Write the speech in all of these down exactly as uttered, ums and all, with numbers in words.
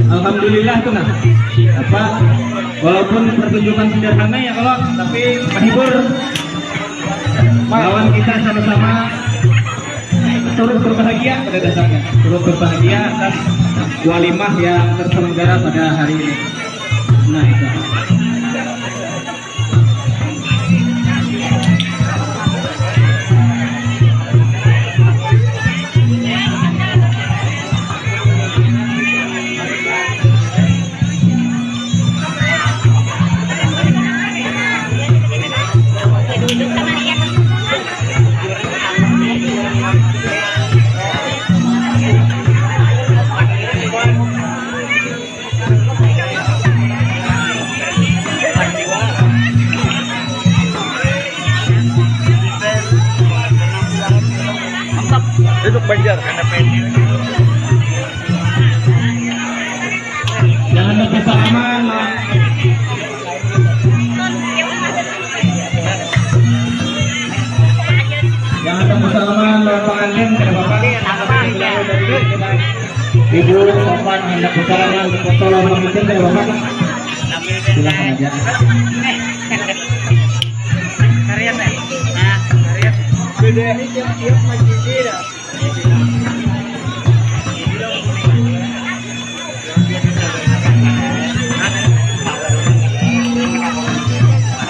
Alhamdulillah tuh nah, apa, walaupun pertunjukan sederhana ya kalau, tapi menghibur. Lawan kita sama-sama turut berbahagia pada dasarnya, turut berbahagia atas walimah yang terselenggara pada hari ini. Nah itu. Duduk Banjar. Jangan lupa salaman. Jangan lupa salaman lawan pengantin, tidak apa-apa. Ibu, bapak, hendak bersalaman, foto lawan pengantin, tidak apa-apa. Silakan aja. Karian ya? Nah, karian. Beda ini tiap-tiap majidi dah.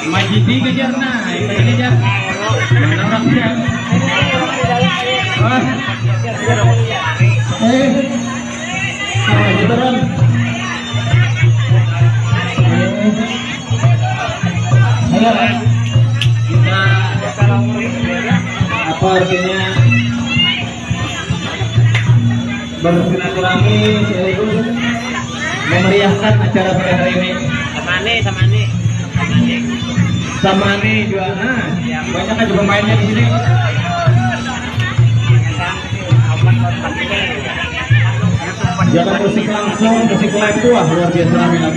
Majidi kejar nah, ini kejar. Mana orang dia? Ah. Eh. Sama kita, Ron. Eh. Ayo, kita apa artinya bersilaturahmi sekaligus memeriahkan acara pada hari ini. Samani, samani, samani. Samani juga, nah, banyak aja pemainnya di sini. Jangan musik langsung, musik live tuh, wah, luar biasa ramai lagi.